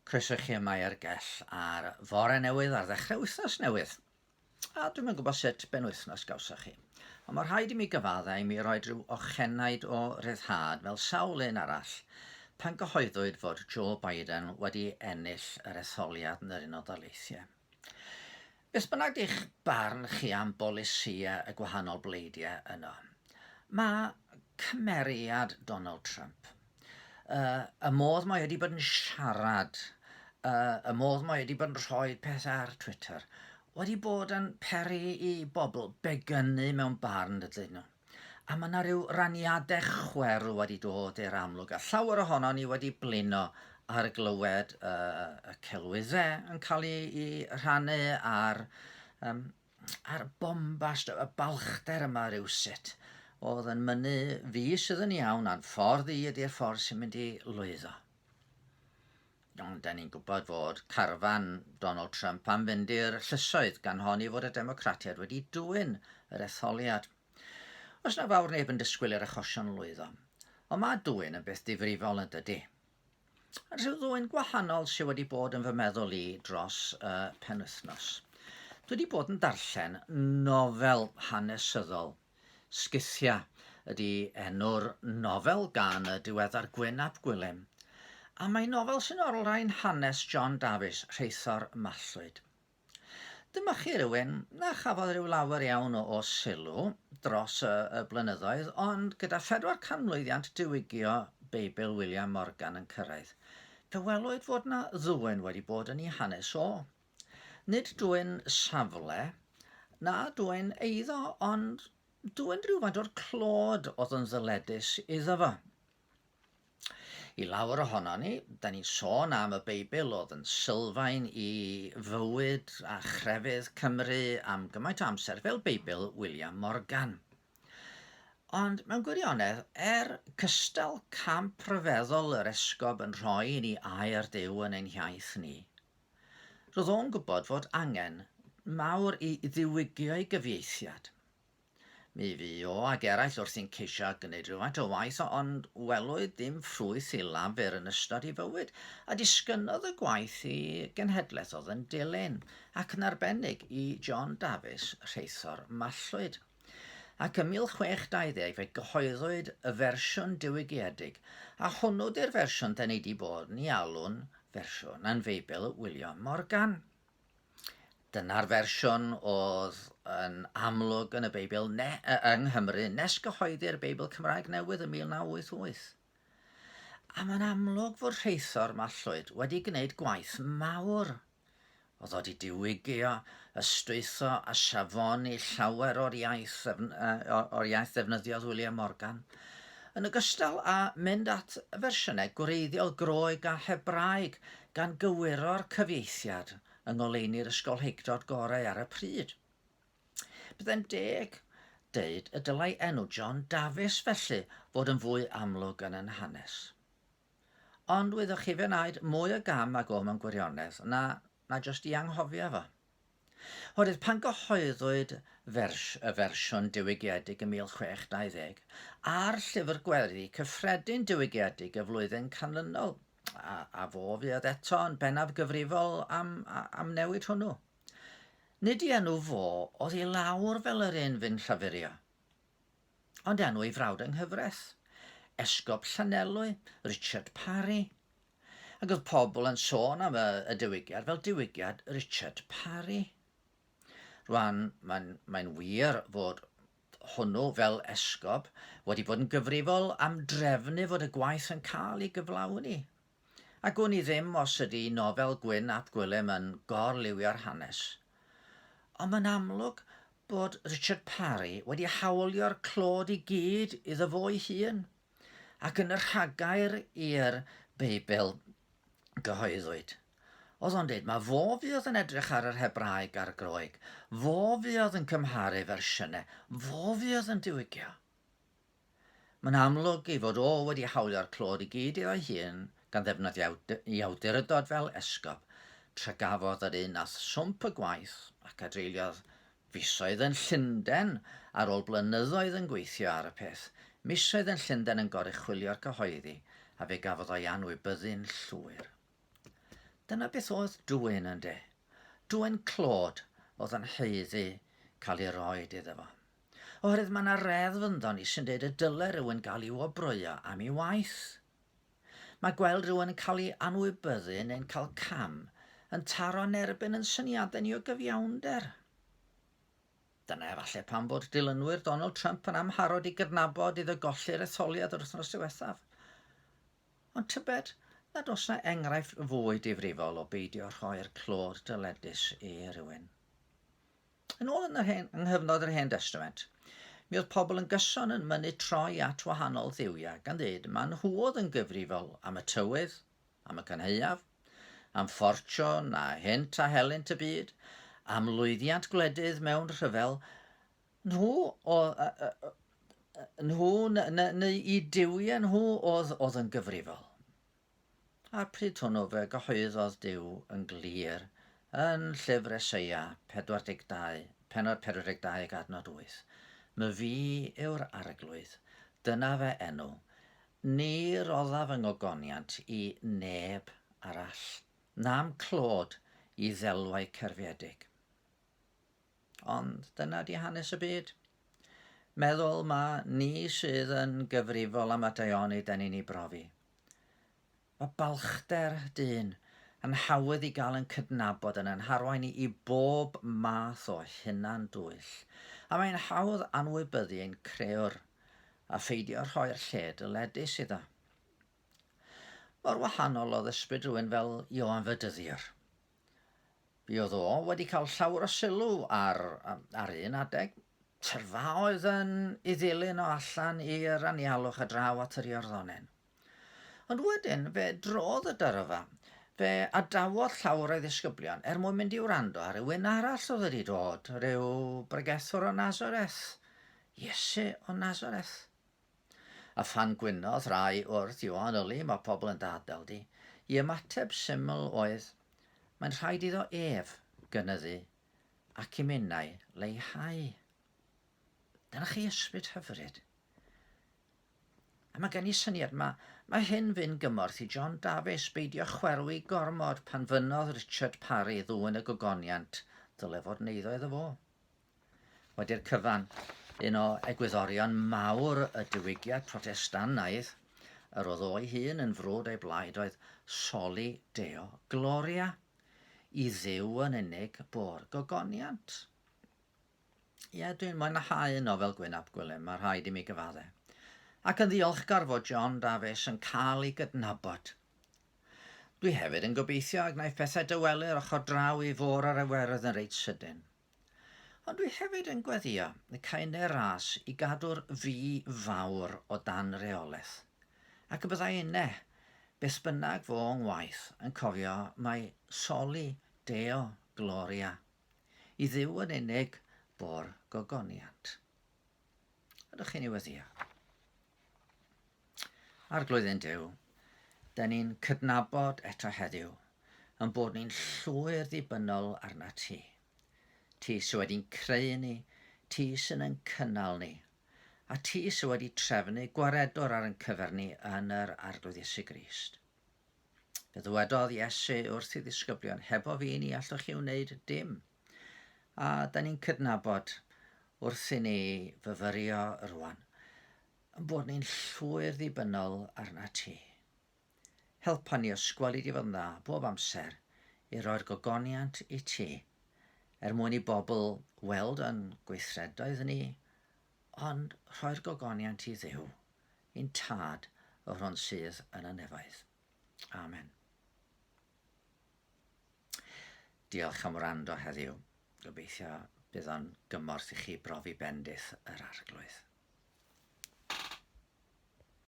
Croeso i chi yma i'r gell ar fore newydd, ar ddechrau wythnos newydd. A dwi'm yn gwybod sut benwythnos gawsoch chi. Ond mae rhaid i mi gyfaddau i mi roi rhyw ochenaid o ryddhad fel sawl un arall pan gyhoeddwyd fod Joe Biden wedi ennill yr etholiad yn yr Unol Daleithiau. Beth bynnag di'ch barn chi am bolisïau y gwahanol bleidiau yno, mae cymeriad Donald Trump, uh, y modd mae wedi bod yn siarad, uh, y modd mae wedi bod yn rhoi pethau ar Twitter, wedi bod yn peri i bobl begynnu mewn barn dydyn nhw. A mae 'na ryw raniadau chwerw wedi dod i'r amlwg, a llawer ohonon ni wedi blino ar glywed uh, y celwyddau yn cael ei, ei rhannu a'r, um, a'r bombast, y balchder yma rywsut, oedd yn mynnu fi sydd yn iawn a'n ffordd i ydy'r ffordd sy'n mynd i lwyddo. Ond da ni'n gwybod fod carfan Donald Trump am fynd i'r llysoedd gan honni fod y Democratiaid wedi dwyn yr etholiad. Oes na fawr neb yn disgwyl i'r achosion lwyddo. Ond mae dwyn yn beth difrifol yn dydy. Rhyw ddwyn gwahanol sydd wedi bod yn fy meddwl i dros y penwythnos. Dwi wedi bod yn darllen nofel hanesyddol Scythia ydy enw'r nofel gan y diweddar Gwyn ap Gwilym, a mae'n nofel sy'n olrhain hanes John Dafis, rheithor Mallwyd. Dyma chi rywun na chafodd rhyw lawer iawn o, o sylw dros y, y blynyddoedd, ond gyda 400 mlwyddiant diwygio Beibl William Morgan yn cyrraedd, fe welwyd fod na ddwyn wedi bod yn ei hanes o. Nid dwyn safle, na dwyn eiddo, ond dwyn rhywfaint o'r clod oedd yn ddyledus iddo fo. I lawer ohono ni, da ni'n sôn am y Beibl oedd yn sylfaen i fywyd a chrefydd Cymru am gymaint o amser fel Beibl William Morgan. Ond mewn gwirionedd, er cystal camp rhyfeddol yr esgob yn rhoi i ni air Duw yn ein hiaith ni, Roedd o'n gwybod fod angen mawr i ddiwygio'i gyfieithiad. Mi fu o ag eraill wrthi'n ceisio gwneud rhywfaint o waith ond welwyd ddim ffrwyth ei lafur yn ystod ei fywyd, a disgynnodd y gwaith i genhedlaeth oedd yn dilyn, ac yn arbennig i John Dafis, rheithor Mallwyd. Ac ym 1620 fe gyhoeddwyd y fersiwn diwygiedig, a hwnnw 'di'r fersiwn 'da ni 'di bod yn ei alw'n fersiwn yn Feibl William Morgan. Dyna'r fersiwn oedd yn amlwg yn y Beibl ne, yng Nghymru nes gyhoeddi'r Beibl Cymraeg Newydd yn 1988. A mae'n amlwg fod rheithor Mallwyd wedi gwneud gwaith mawr. Oedd o wedi diwygio, ystwytho a safoni llawer o'r iaith, o'r iaith ddefnyddiodd William Morgan, yn ogystal â mynd at fersiynau gwreiddiol Groeg a Hebraeg gan gywiro'r cyfieithiad yng ngoleuni'r ysgolheictod gorau ar y pryd. Byddai'n deg deud y dylai enw John Dafis felly fod yn fwy amlwg yn yn hanes. Ond wyddoch chi, fe wnaed mwy o gam ag o mewn gwirionedd na, na jyst i anghofio fo. Oherwydd pan gyhoeddwyd fers, y fersiwn diwygiedig yn 1620, a'r llyfr gweddi cyffredin diwygiedig y flwyddyn canlynol, a, a fo fuodd eto yn bennaf gyfrifol am, am newid hwnnw. Nid i enw fo oedd i lawr fel yr un fu'n llafurio. Ond enw ei frawd yng nghyfraith, Esgob Llanelwy, Richard Parry. Ac oedd pobl yn sôn am y, y diwygiad fel diwygiad Richard Parry. Rwan, mae'n mae wir fod hwnnw fel esgob wedi bod yn gyfrifol am drefnu fod y gwaith yn cael ei gyflawni. A gwn i ddim os ydy nofel Gwyn ap Gwilym yn gorliwio'r hanes. Ond mae'n amlwg bod Richard Parry wedi hawlio'r clod i gyd iddo fo'i hun, ac yn y rhagair i'r Beibl gyhoeddwyd. Oedd o'n dweud, mae fo fuodd yn edrych ar yr Hebraeg a'r Groeg, fo fuodd yn cymharu fersiynau, fo fuodd yn diwygio. Mae'n amlwg ei fod o wedi hawlio'r clod i gyd iddo'i hun gan ddefnyddio ei awdurdod fel esgob, tra gafodd yr un nath swmp y gwaith ac a dreuliodd fisoedd yn Llundain ar ôl blynyddoedd yn gweithio ar y peth, misoedd yn Llundain yn goruchwylio'r cyhoeddi, a fe gafodd o'i anwybyddu'n llwyr. Dyna beth oedd dwyn ynde. Dwyn clod oedd yn haeddu cael ei roed iddo fo. Oherwydd mae yna reddf ynddo ni sy'n deud y dyle rhywun gael ei wobrwyo am ei waith. Mae gweld rhywun yn cael ei anwybyddu neu'n cael cam yn taro yn erbyn yn syniadau ni o gyfiawnder. Dyna efallai pam fod dilynwyr Donald Trump yn amharod i gydnabod iddo golli'r etholiad yr wythnos diwethaf. Ond tybed nad oes 'na enghraifft fwy difrifol o beidio rhoi'r clod dyledus i rywun. Yn ôl yn yr hen, yng nghyfnod yr Hen Destament, mi oedd pobl yn gyson yn mynnu troi at wahanol dduwiau gan ddweud ma nhw oedd yn gyfrifol am y tywydd, am y cynhaeaf, am ffortiwn a hynt a helynt y byd, am lwyddiant gwledydd mewn rhyfel, nhw o, nhw neu i duwiau nhw oedd, oedd yn gyfrifol. A'r pryd hwnnw fe gyhoeddodd Duw yn glir yn Llyfr Eseia 42, pennod 42 ac adnod 8, My fi yw'r Arglwydd, dyna fy enw, ni roddaf fy ngogoniant i neb arall, na'm clod i ddelwau cerfiedig. Ond dyna di hanes y byd. Meddwl ma ni sydd yn gyfrifol am y daioni da ni'n ei brofi. Mae balchder dyn yn hawdd i gael yn cydnabod yn yn harwain ni i bob math o hunan dwyll. A mae'n hawdd anwybyddu ein crëwr a pheidio rhoi'r lle dyledus iddo. Mor wahanol oedd ysbryd rhywun fel Ioan Fedyddiwr. Fuodd o wedi cael llawer o sylw ar, ar un adeg. Tyrfaoedd yn ei ddilyn o allan i'r anialwch a draw at yr Iorddonen. Ond wedyn fe drodd y dyrfa, fe adawodd llawer o'i ddisgyblion er mwyn mynd i wrando ar rywun arall oedd wedi dod, rhyw bregethwr o Nazareth, Iesu o Nazareth. A phan gwynodd rai wrth Ioan Yli, mae pobl yn dadel di, i ymateb syml oedd, Mae'n rhaid iddo ef gynyddu ac i minnau leihau. Dyna chi ysbryd hyfryd. A mae gen i syniad, mae, mae hyn fu'n gymorth i John Davies beidio chwerwi gormod pan fynnodd Richard Parry ddwyn y gogoniant dyle fod yn eiddo iddo fo. Wedi'r cyfan, un o egwyddorion mawr y diwygiad Protestannaidd, yr oedd o'i hun yn frwd ei blaid oedd soli Deo Gloria, i Dduw yn unig bo'r gogoniant. Ie, dwi'n mwynhau nofel Gwyn ap Gwilym, mae rhaid i mi gyfadde. Ac yn ddiolchgar fod John Dafis yn cael ei gydnabod. Dwi hefyd yn gobeithio y gwnaiff pethau dywelu'r ochr draw i fôr yr Iwerydd yn reit sydyn. Ond dwi hefyd yn gweddio y caen neu'r ras i gadw'r fi fawr o dan reolaeth, ac y byddai inne, beth bynnag fo ngwaith, yn cofio mai soli Deo Gloria, i Dduw yn unig bo'r gogoniant. Ydych chi'n ei weddio? Arglwydd ein Duw, da ni'n cydnabod eto heddiw yn bod ni'n llwyr ddibynnol arna ti. Ti sydd wedi'n creu ni, ti sy'n yn cynnal ni, a ti sydd wedi trefnu gwaredwr ar ein cyfer ni yn yr Arglwydd Iesu Grist. Fe ddywedodd Iesu wrth ei ddisgyblion, hebo fi ni allwch chi wneud dim. A da ni'n cydnabod wrth i ni fyfyrio rwan, yn bod ni'n llwyr ddibynnol arna ti. Helpa ni os gweli di fod yn dda bob amser i roi'r gogoniant i ti, er mwyn i bobl weld yn gweithredoedd ni, ond rhoi'r gogoniant i Dduw, i'n Tad, yr hwn sydd yn y nefoedd. Amen. Diolch am wrando heddiw. Gobeithio bydd o'n gymorth i chi brofi bendith yr Arglwydd.